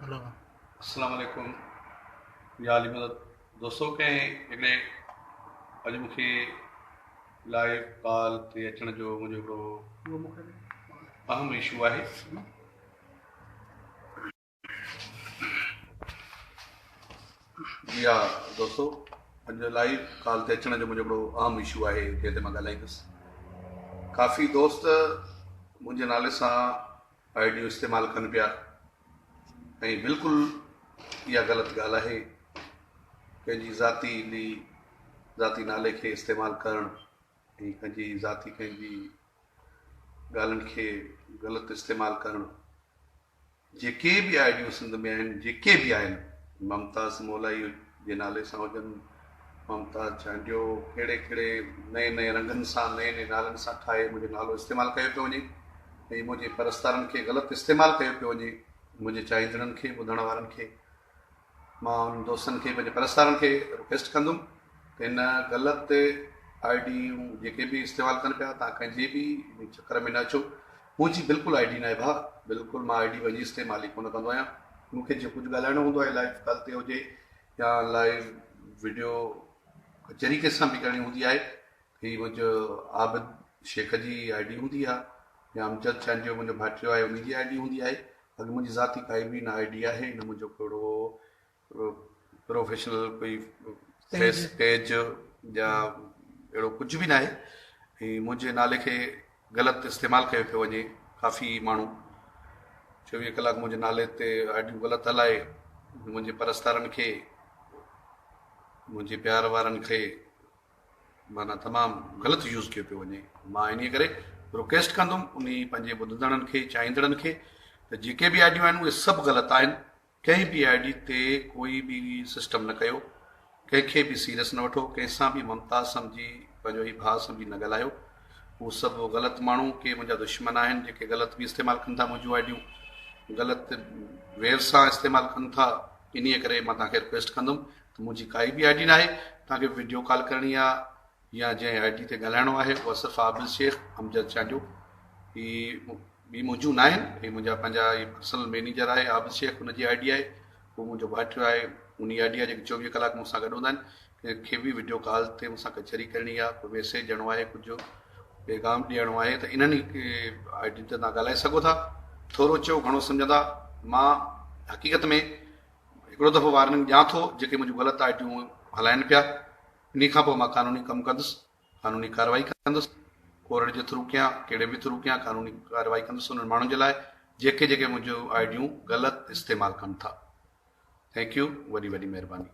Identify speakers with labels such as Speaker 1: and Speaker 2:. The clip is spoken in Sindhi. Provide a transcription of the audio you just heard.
Speaker 1: السلام عليڪم يا علي مدد دوستو ڪنهن هڪڙي اڄ مون کي لائيو ڪال تي اچڻ جو منهنجو هڪڙو اهم اشو آهي جي ها دوستو اڄ لائيو ڪال تي اچڻ جو منهنجو هڪڙو اهم اشو آهي جنهن تي مان ڳالهائيندس ڪافي دوست منهنجي نالي سان I ڊيون استعمال ڪن پيا ۽ بلڪل اها غلط ڳالهه آهي ڪنهن جي ذاتي ذاتي نالي کي استعمال ڪرڻ ۽ ڪنهن جي ذاتي ڪنهن جي ڳالهين کي غلط استعمال ڪرڻ جيڪي به آء ڊيون سنڌ ۾ آهن جيڪي به آهن ممتاز مولائي جي نالي سان هجن ممتاز چانڊيو ڪهڙي ڪهڙي نئين نئين رنگن سان نئين نئين نالن سان ٺاهي منهنجو نالو استعمال ڪيو پيو وڃي ۽ منهنجي پرستارن کي غلط استعمال ڪيو پيو وڃي منهنجي چاهيندڙن کي ٻڌڻ وارن کي مان انهن دوستن کي پنهنجي پرستارن کي رڪويسٽ ڪندم ته ان غلط I ڊيون جيڪي به استعمال ڪن پيا تان ڪنهن جي به ان چڪر ۾ نه اچو منهنجي بلڪل I D ناهي ڀا بلڪل مان I D پنهنجي استعمال ئي ڪونه ڪندو آهيان مون کي جي ڪجهه ڳالهائڻو هوندو آهي لائيو ڪال تي هجي يا لائيو وڊيو ڪچهري ڪنهن سان به ڪرڻي هوندي آهي هي منهنجو عابد شيخ جي I D هوندي آهي يا امجد چانڊيو منهنجو ڀائٽيو آهي ان جي I D هوندي آهي باقي منهنجي ذاتي ڪائي به نه I D آهي نه منهنجو ڪهڙو پروفيشنل ڪوئي فيس پيج يا اهڙو ڪجهه به ناهي ۽ منهنجي نالي کي غلط استعمال ڪيو پيو وڃي ڪافي ماڻهو 24 ڪلاڪ منهنجي نالي تي I ڊيون غلط هلائي منهنجي پرستارن کي منهنجي پيار وارن کي معنيٰ تمام غلط يوز ڪيو پيو وڃي مان انهي ڪري رڪويسٽ ڪندم انهي پنهنجي ٻڌندڙن کي چاهيندڙن کي ته جيڪي به آئيڊيون آهن اهي سڀ غلط آهن ڪنهن به آئيڊي تي ڪوئي به سسٽم نه ڪيو ڪنهن کي به سيريس نه وٺو ڪنهن سان به ممتاز سمجهي پنهنجو هي ڀاء سمجهي نه ڳالهايو هو سڀ غلط ماڻهو ڪي منهنجا دشمن آهن جيڪي غلط به استعمال ڪن ٿا منهنجون آئيڊيون غلط ويو سان استعمال ڪن ٿا انهي ڪري مان توهان کي رڪويسٽ ڪندم ته منهنجي ڪائي به I D ناهي توهان کي وڊيو ڪال ڪرڻي آ يا جنهن I D تي ڳالهائڻو آهي اها صرف عابد شيخ امجد چانڊيو هي ٻي منهنجون ناهن هي منهنجا پنهنجا هي پرسنل مينيجر آهي عابد شيخ ان جي I D آهي هو منهنجو ڀائٽيو آهي ان I D آهي جيڪي 24 ڪلاڪ مون سان گڏ هوندا آهن ڪنهن کي به وڊيو ڪال تي مون سان ڪچهري ڪرڻي آ ڪو ميسيج ڏيڻو آهي ڪجهه پيغام ڏيڻو آهي ته انهن I D تي توهان ڳالهائي سگهو ٿا ٿورو چئو گهڻو سمجهندا مان حقيقت ۾ هڪڙو دفعو وارننگ ڏيان ٿو جيڪي منهنجون غلط I ڊيون هلائن پيا انهي کان پوء مان قانوني ڪم ڪندس قانوني ڪارروائي ڪندس ڪورٽ جي ٿرو ڪيان ڪهڙي به ٿرو ڪيان قانوني ڪارروائي ڪندس انهن ماڻهن جي لاء جيڪي جيڪي منهنجون I ڊيون غلط استعمال ڪن ٿا thank you وڏي وڏي مهرباني.